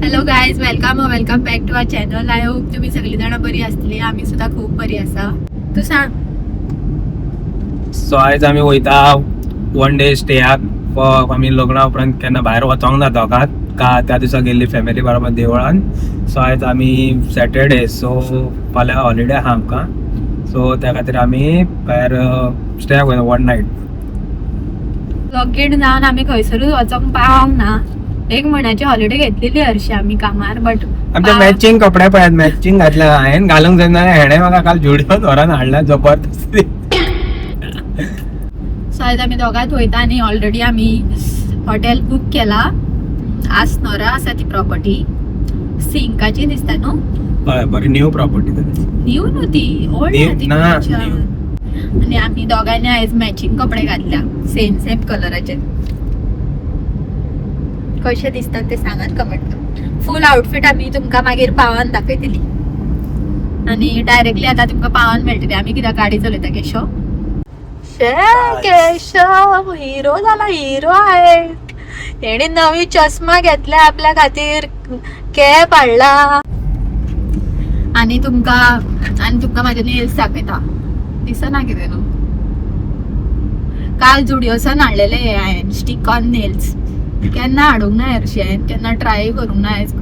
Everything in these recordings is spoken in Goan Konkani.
Hello guys, welcome welcome back to our channel. I hope तुम्ही सगळी जण बरी असतली. आम्ही सुद्धा खूप बरी आसा. तू सांग. सो आयज आमी वयता वन डे स्टेयाक. आमी लग्ना उपरांत केन्ना भायर वचोंक ना दोगांत का त्या दिसा गेल्ली फॅमिली बरोबर देवळान. सो आयज आमी सॅटर्डे, सो फाल्यां हॉलिडे आहा आमकां. सो त्या खातीर आमी भायर स्टेयाक वयता वन नायट. लॉगीन जावन आमी खंयसरूच वचोंक पावोंक ना. एक म्हयन्याची हॉलिडे घेतलेली हरशी आमी कामार, बट आमचे मॅचिंग कपडे पळयात, मॅचिंग घातले. हांवें घालूंक जायना, हेणें म्हाका काल जुडियोन व्हरोन हाडला जबरदस्ती. सो आयज आमी दोगांच वयता आनी ऑलरेडी आमी हॉटेल बूक केला. आसनोरा आसा ती प्रॉपर्टी, सिंकाची दिसता न्हू. हय, बरी न्यू प्रॉपर्टी. न्यू न्हू ती, ओल्ड New ती. ना, new. आनी आमी दोगांनी आयज मॅचिंग कपडे घातल्या, सेम सेम कलराचे. कशे दिसतात ते सांगात कमेंट करून. फूल आउटफीट आमी तुमकां मागीर पावान दाखयतली आनी डायरेक्टली आतां तुमकां पावान मेळटली. आमी कित्याक गाडी चलयता. केशव, शे केशव हिरो जाला, हिरो आहे. हेणे नवी चष्मा घेतल्या आपल्या खातीर, कॅप हाडला. आनी तुमकां म्हाजे नेल्स दाखयता. दिसना कितें न्हू. काल जुडियोसान हाडलेले हे हांवें स्टीक ऑन नेल्स. केन्ना हाडूंक ना हरशीं हांवें, केन्ना ट्राय करूंक ना. आयज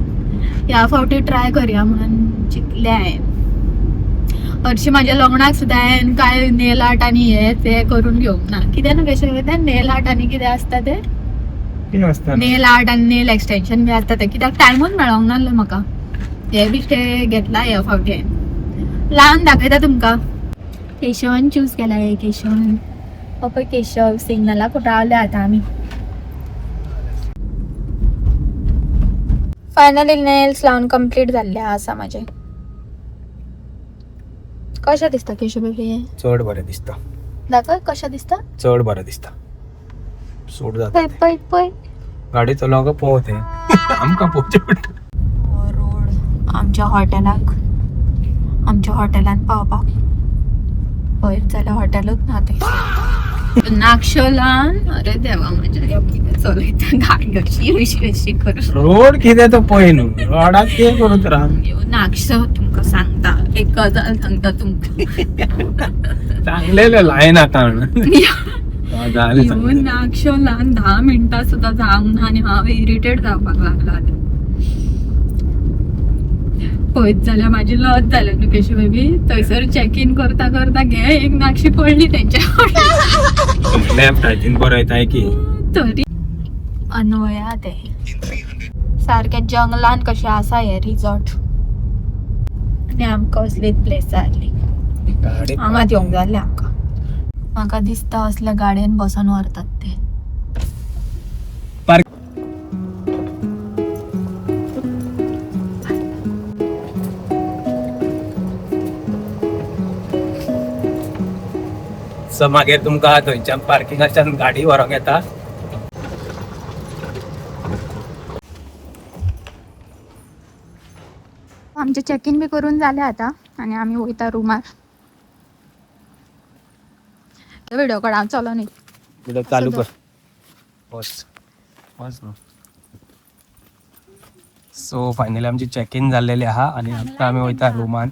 ह्या फावटी ट्राय करया म्हणून चिंतलें हांवें. हरशीं म्हाज्या लग्नाक सुद्दां हांवें कांय नेल आर्ट आनी हे ते करून घेवंक ना. कितें न्हू कशें कितें नेल आर्ट आनी कितें आसता तें. कितें आसता? नेल आर्ट आनी नेल एक्सटेंशन बी आसता तें, कित्याक टायमूच मेळोंक नासलो म्हाका. हे बिश्टे घेतला ह्या फावटी हांवें. लावन दाखयता तुमकां. केशवान चूज केला हे. केशवान, हो पळय केशव सिग्नलाक रावले आतां आमी. फायनली नेल्स लावन कंप्लीट जाल्ले आसा म्हाजे. कशें दिसता केशव बेबी हे? चड बरें दिसता. दाखय कशें दिसता. चड बरें दिसता, सूट जाता. पळय पळय पळय. गाडी चलोवंक पोवते, आमकां पोवचें पडटा. हो रोड आमच्या हॉटेलाक, आमच्या हॉटेलान पावपाक. पळयत जाल्यार हॉटेलूच ना तें नागशोलान. अरे देवा म्हज्या, कितें चलयता गाडी अशी अशी अशी करून. रोड कितें तो पळय न्हू, रोडाक कितें करून राव. ह्यो नागशो तुमकां सांगता, एक गजाल सांगता तुमकां. सांगलेले लायन आतां गजाल. ह्यो नागशोलान 10 मिनटां सुद्दां जावंक ना आनी हांव इरिटेट जावपाक लागला आतां. पळयत जाल्यार म्हाजी लज जाल्या न्हू केशव बेबी. थंयसर चॅक इन करता करता घे एक नागशी पडली तेंच्या. लेफ्ट हातीन बरयताय की. तरी अनवया ते सारकें जंगलान कशें आसा हें रिजॉर्ट. आनी आमकां असलीच प्लेस जाय आसली. गाडी हांगात येवंक जाय आसलें आमकां. म्हाका दिसता असल्या गाडयेन बसोन व्हरतात ते. पार्क. सो मागीर तुमकां थंयच्यान पार्किंगाच्यान गाडी व्हरोंक येता. आमचें चॅक इन बी करून जालें आतां आनी आमी वयता रुमार. व्हिडिओ कॉल हांव चलो न्ही. व्हिडिओ चालू कर. बस बस. सो फायनली आमची चॅक इन जाल्लेली आहा आनी आतां आमी वयता रुमान.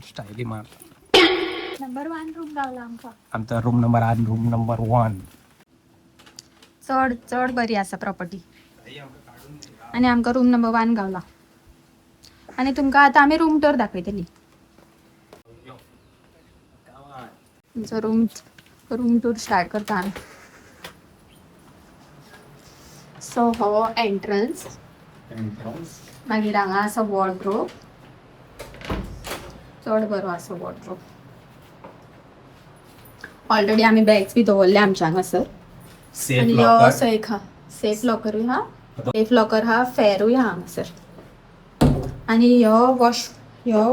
स्टायली मार. नंबर 1 रूम गावला आमकां. आमचा रूम नंबर 8, रूम नंबर 1. चड चड बरी आसा प्रॉपर्टी आनी आमकां रूम नंबर 1 गावला. आनी तुमकां आतां आमी रूम टूर दाखयतली. तुमचो रूम टूर स्टार्ट करता आमी. सो हो एंट्रन्स, मागीर हांगा आसा वॉर्डरोब. चड बरो आसा वॉर्डरोब. ऑलरेडी आमी बॅग्स बी दवरले आमच्या हांगासर. सेफ आनी ह्यो लॉकर. असो एक हा सेफ लॉकरूय हा, सेफ लॉकर हा, फेरूय हा हांगासर. आनी ह्यो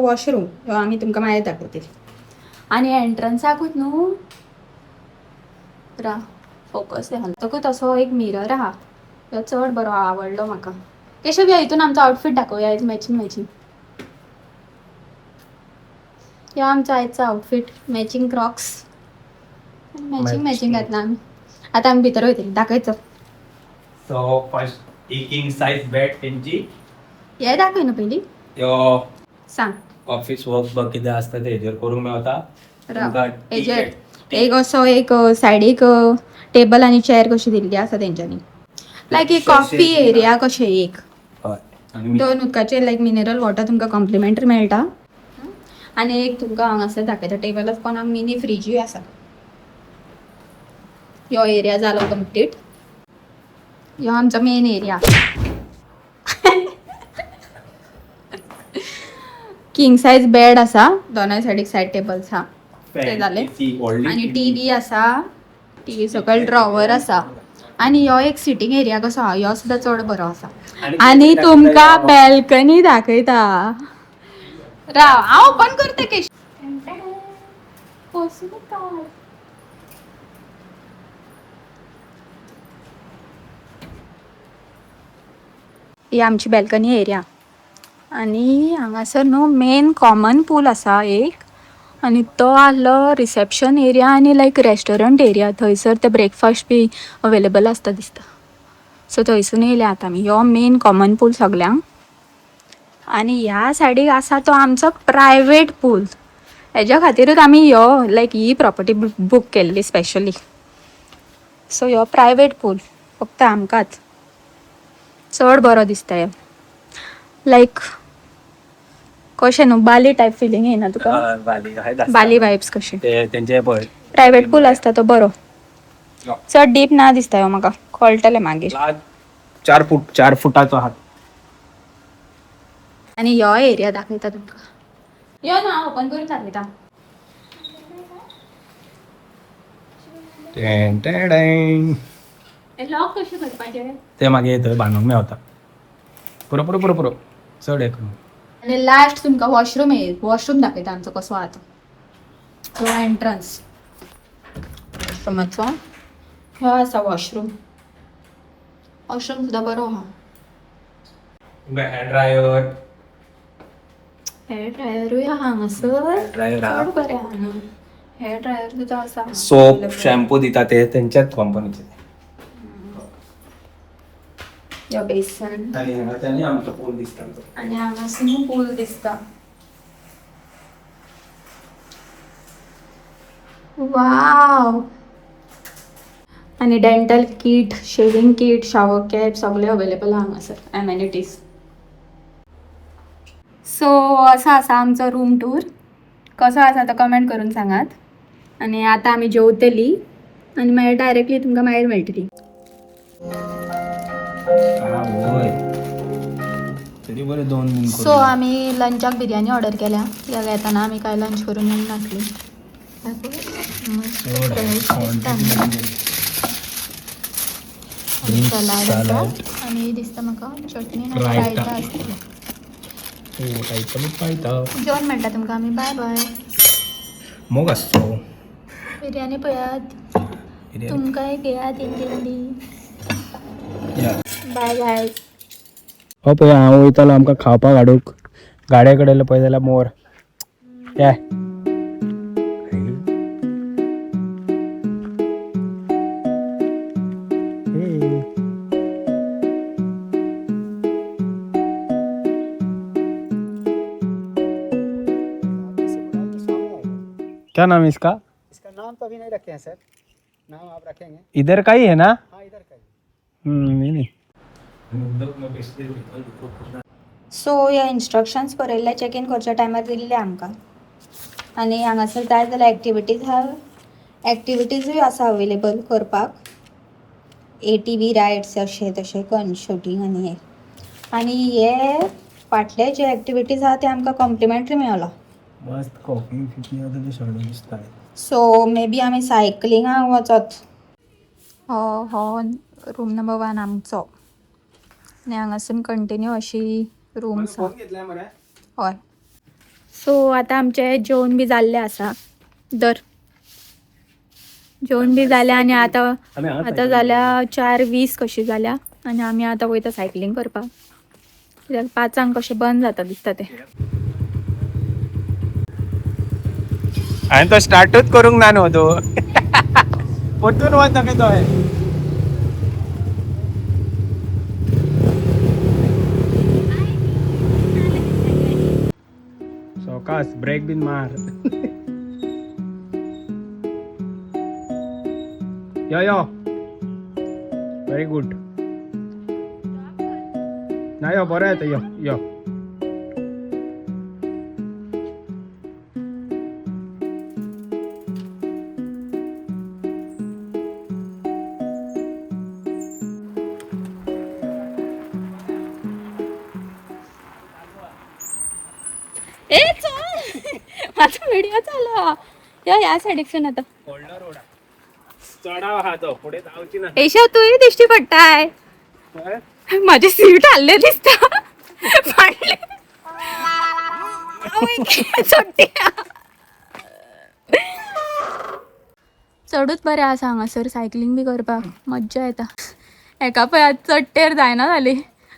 वॉशरूम ह्यो आमी तुमकां मागीर दाखयतली. आनी एंट्रन्साकूच न्हू रा फोकस तकूच असो एक मिरर आहा. ह्यो चड बरो आवडलो म्हाका. केशव या हितून आमचो आउटफीट दाखोवया आयज मॅचिंग मॅचिंग. ह्यो आमचो आयचो outfit, matching Crocs, matching matching घातला आमी. आतां आमी भितर वयतली, दाखयचो. So first ही किंग सायज बेड तेंची. हे दाखय न्हू पयली. यो सांग. ऑफिस वर्क बघ कितें आसता ते हेजेर करूंक मेवता. राव. हेजेर एक असो एक सायडीक टेबल आनी चेअर कशी दिल्ली आसा तेंच्यांनी, लायक एक कॉफी एरिया कशें एक. हय, आनी दोन उदकाचे लायक मिनरल वॉटर तुमकां कॉम्प्लिमेंटरी मेळटा. आनी एक तुमकां हांगासर दाखयता टेबलाच कोणाक मिनी फ्रिजूय आसा. यो एरिया जालो कंप्लीट. यो आमचो main area. King size bed आसा, दोनाय सायडीक सायड टेबल्स आहा. ते जाले. आनी टीव्ही आसा, टीव्ही सकयल ड्रॉवर आसा. आनी यो एक सिटींग एरिया कसो आहा, यो सुद्दां चड बरो आसा. आनी तुमकां बॅल्कनी दाखयता. राव, हांव ओपन करता केश. ही आमची बॅल्कनी एरिया. आनी हांगासर न्हू मेन कॉमन पूल आसा एक, आनी तो आहलो रिसेप्शन एरिया आनी लायक रेस्टॉरंट एरिया. थंयसर ते ब्रेकफास्ट बी अवेलेबल आसता दिसता. सो थंयसून येयले आतां आमी. ह्यो मेन कॉमन पूल सगल्यांक. आनी ह्या सायडीक आसा तो आमचो प्रायवेट पूल. हेज्या खातीरूच आमी ह्यो लायक ही प्रॉपर्टी बूक केल्ली स्पेशली. सो ह्यो प्रायवेट पूल फक्त आमकांच. चड बरो दिसता ह्यो. लायक कशें न्हू बाली टायप फिलींग येयना तुका? बाली. बाली वायब्स कशे. ते तेंचे पळय. प्रायवेट पूल आसता तो बरो. चड डीप ना दिसता ह्यो म्हाका, कळटलें मागीर. 4 फूट, 4 फुटाचो हात. आनी ह्यो एरिया दाखयता तुमकां. यो ना, ओपन करून दाखयता. लॉक कशें करपाचें? ते मागीर थंय बांदूंक मेवता. पुरो पुरो पुरो पुरो, चड हें करूं. आनी लास्ट तुमकां वॉशरूम, वॉशरूम दाखयता आमचो कसो आहा तो. तो एंट्रन्स वॉशरुमाचो ह्यो आसा. वॉशरूम, वॉशरूम सुद्दां बरो आहा. Hair dryer. हेअर ड्रायरूय आहा हांगासर. ड्रायर आहा. चड बरें आहा न्हू, हेअर ड्रायर सुद्दां आसा. सोप, शॅम्पू दिता ते तेंच्याच कंपनीचे. यो बेसन. आनी हांगाच्यानूय आमचो पूल दिसता. आनी हांगासून पूल दिसता. वाव. आनी dental kit, shaving kit, shower cap सगळे अवेलेबल आहा हांगासर एमेनिटीज. सो असो आसा आमचो रूम टूर. कसो आसा तो कमेंट करून सांगात. आनी आतां आमी जेवतली आनी मागीर डायरेक्टली तुमकां मागीर मेळटली. वय तरी बरें दोन दिन. सो आमी लंचाक बिर्याणी ऑर्डर केल्या, कित्याक येताना आमी कांय लंच करून येवंक नासली. मस्त fresh दिसता. सलाड आसा आनी दिसता म्हाका चटणी आनी रायता. रायता आसतलो. जेवण मेळटा तुमकां आमी. बाय बाय. मोग आसतो. बिर्याणी पळयात. तुमकांय घेयात इल्ली इल्ली. Bye bye. हो पळय, हांव वयतालो आमकां खावपाक हाडूंक गाडये कडेन, पळय जाल्यार मोर ते. क्या नाम है इसका? इसका नाम तो अभी नहीं रखे हैं सर, नाम आप रखेंगे. इधर का ही है ना? हाँ, इधर का ही. नहीं नहीं. सो हे इन्स्ट्रक्शन्स बरयल्ले चॅक इन करच्या टायमार दिल्ले आमकां. आनी हांगासर जाय जाल्यार एक्टिविटीज आहा, एक्टिविटीजूय आसा अवेलेबल करपाक. एटीव्ही रायड्स अशें तशें, गन शुटींग आनी हे. आनी हे फाटले जे एक्टिविटीज आहा ते आमकां कॉम्प्लिमेंटरी मेवला. मस्त कॉफी फिफी आतां ते सगळें दिसता. सो मे बी आमी सायकलिंगाक वचत. हो हो रूम नंबर 1 आमचो. आनी हांगासून कंटिन्यू अशी रूम्स आहा. घेतलाय मरे. हय. सो आतां आमचें जेवण बी जाल्लें आसा. दर जेवण बी जालें आनी आतां आमी हांगाच. आतां जाल्या 4:20 कशी जाल्या आनी आमी आतां वयता सायकलींग करपाक, कित्याक 5 कशें बंद जाता दिसता तें. हांवें तो स्टार्टूच करूंक ना न्हू, तो परतून वता खंय तो. बस ब्रेक बीन मार. यो यो, व्हेरी गुड. ना यो, बरो येता. यो यो. ए चल, माझा व्हिडिओ चालू हा. या या सायडीकसून आता. व्हडलो रोड चढाव आहा तो, फुडें जावची ना. एशा, तूंय दिश्टी पडटाय. माझी सीट हल्ले दिसता, फाडले. सुट्टी. चडूच बरें आसा हांगासर सायकलींग बी करपाक मज्जा येता. एका पळय चडटेर जायना जाली,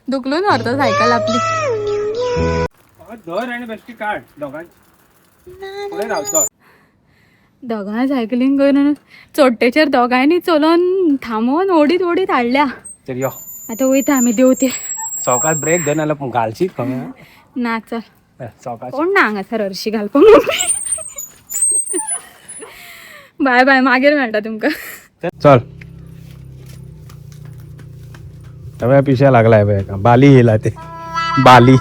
दुखलून व्हरता सायकल आपली. धर आनी बेश्टी काड दोगांची, फुडें रावचो. दोगांय सायकलींग करून चोडटेचेर दोगांयनी चलोवन थांबोवन ओडीत ओडीत हाडल्या. तर यो. आतां वयता आमी देंवतेर. सवकास ब्रेक धर, नाल्यार घालशीत खंय. ना, चल. सवकास. कोण ना हांगासर हरशी घालपाक मम्मी. बाय बाय, मागीर मेळटा तुमकां. चल, नव्या पिशा लागलाय पळय एका. बाली येयला ते बाली.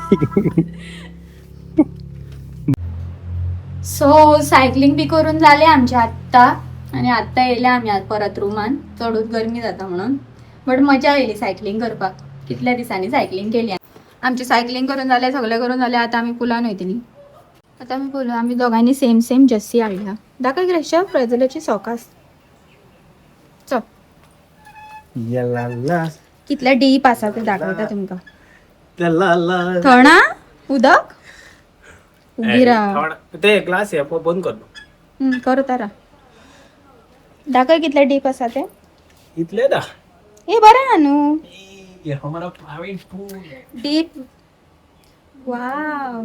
सो सायकलिंग बी करून जालें आमचें आत्तां आनी आत्तां येयले आमी आतां परत रुमान, चडूच गरमी जाता म्हणून. बट मजा येयली सायकलिंग करपाक, कितल्या दिसांनी सायकलिंग केली. आमची सायकलिंग करून जालें, सगळें करून जालें, आतां आमी पुलान वयतली. आतां आमी पुलान, आमी दोगांनी सेम सेम जर्सी हाडल्या. दाखय ग्रेशा, प्रजलाची सॉकास. चल. कितले डीप आसा ते दाखयता तुमकां. थंड उदक, उबी राव. ते ग्लास हे पळय, बंद कर. करता राव. दाखय कितले डीप आसा ते. इतले दा. ए, बरें आहा न्हू. हमारा प्रायव्हेट पूल. डीप, वाव.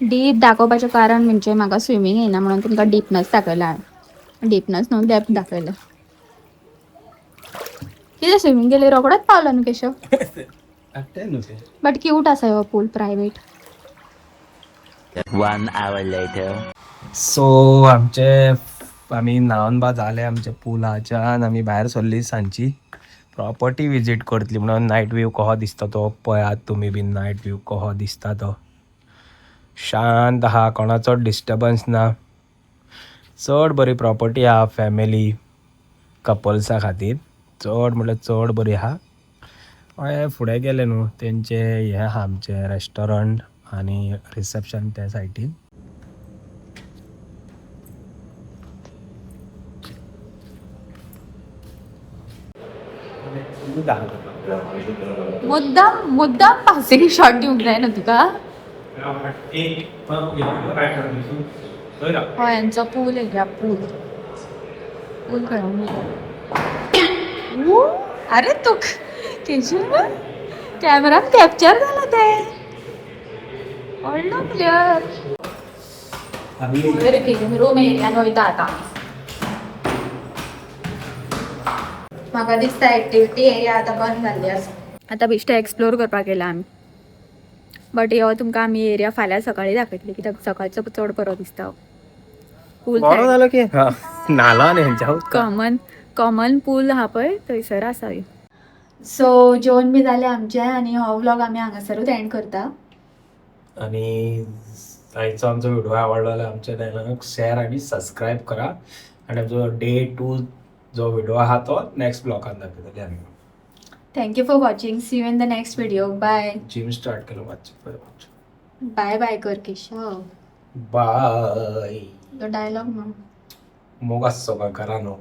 डीप दाखोवपाचें कारण म्हणजे म्हाका स्विमींग येयना म्हणून तुमकां डीपनस दाखयला हांवें. डीपनस न्हू, डेप्थ दाखयलें. कितें स्विमींग केली, रोखडोच पावलो न्हू केशव. न्हू ते. बट क्यूट आसा हो pool private. One hour later. So आमचे आमी न्हावन बा जाले आमच्या पुलाच्यान. आमी भायर सरली सांजची प्रॉपर्टी विजीट करतली म्हणून. नायट व्यू कहो दिसता तो पळयात तुमी बीन. नायट व्यू कहो दिसता तो, शांत आहा, कोणाचो डिस्टर्बन्स ना. चड बरी प्रॉपर्टी आहा फॅमिली कपल्सा खातीर, चड म्हटल्यार चड बरी आहा. हय, फुडें गेले न्हू तेंचे हें आहा, आमचें रेस्टॉरंट आनी रिसेप्शन त्या सायडीन. मुद्दाम मुद्दाम पासिंग शॉट दिवंक जाय न्हू तुका. हय, यांचो पूल एरिया, पूल पूल खंय? अरे, तू केशव, कॅमेरान कॅप्चर झाला ते व्हडलो प्लेयर. रूम एरियान वयता आतां. म्हाका दिसता एक्टिविटी एरिया आतां बंद जाल्ली आसा. आतां बेश्टे एक्सप्लोर करपाक गेला आमी. बट यो तुमकां आमी एरिया फाल्यां सकाळीं दाखयतली, कित्याक सकाळचो चड बरो दिसता पूल. बरो जालो की न्हाला न्ही हेंच्या उदकांत. कॉमन कॉमन पूल आहा पळय, थंयसर आसा. सो जेवण बी जालें आमचें आनी हो व्लॉग आमी हांगासरूच एंड करता. आणि आयचो आमचो व्हिडिओ आवडलो जाल्यार आमच्या चॅनलाक शेअर आणि सबस्क्रायब करा आणि आमचो डे टू जो व्हिडिओ आहा तो नेक्स्ट ब्लॉगान दाखयतले आमी. Thank you for watching, see you in the next video, bye. Gym start केलो मातशें. बाय बाय कर केशव. बाय. तो डायलॉग म्हण. मोग आसचो का करा न्हू.